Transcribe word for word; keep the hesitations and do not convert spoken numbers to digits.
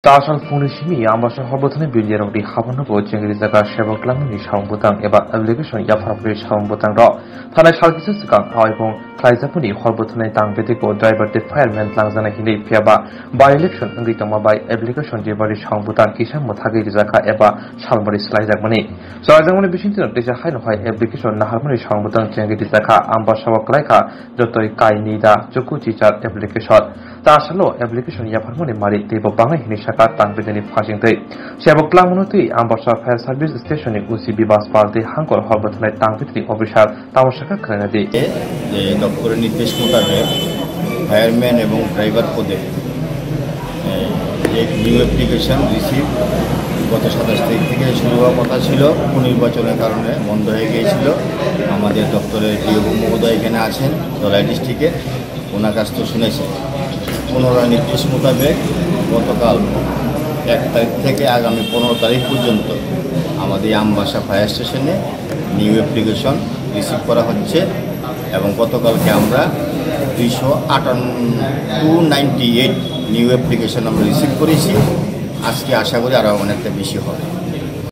Tasal phungni simi Ambasa hor bwthanai bilirokni habano bo chengri jaga sebok langmani samung bwtang eba application yapharmani samung bwtang rok. Thanai sal kisa swkang aibong khlaijakmani hor bwthanai tang betiko driver tei fireman langjaknai hinwi phiyaba by election wngwi tongma bai application delivery samung bwtang kisa mwthagwi rijakha eba salmari swlaijakmani. Swlaijakmani bisingtwi teisa haino hai application naharmani samung bwtang chengri rijakha Ambasa o kwlaikha jotoi kainwi da chuku chichar application. Ta salo application yapharmani mari teibo bangnai hinwi saka tang betini phasing twi. Sebo twlangmano twi Ambasa Fire Service Station ni O C Bibas Pal tei hangkor hor bwthanai tang betini officer tamo saka khwlaina di. যে ডক্টরের নির্দেশ মোতাবেক ফায়ারম্যান এবং ড্রাইভার পদে, এ, যে new application receive গত সাতাশ তারিখ থেকে শুরু হওয়ার কথা ছিল, পুনর্নির্বাচনের কারণে বন্ধ হয়ে গিয়েছিল। আমাদের ডক্টরের ডিও মহোদয় এখানে আছেন, ধলাই ডিস্ট্রিক্টে। ওনার কাছ থেকে শুনেছি। পুনরায় নির্দেশ মোতাবেক গতকাল এক তারিখ থেকে আগামী পনেরো তারিখ পর্যন্ত আমাদের আমবাসা ফায়ার স্টেশনে নিউ অ্যাপ্লিকেশন রিসিভ করা হচ্ছে এবং গতকালকে আমরা দুইশো আটান্ন, two ninety eight new application আমরা রিসিভ করেছি। আজকে আশা করি আরও অনেকটা বেশি হবে।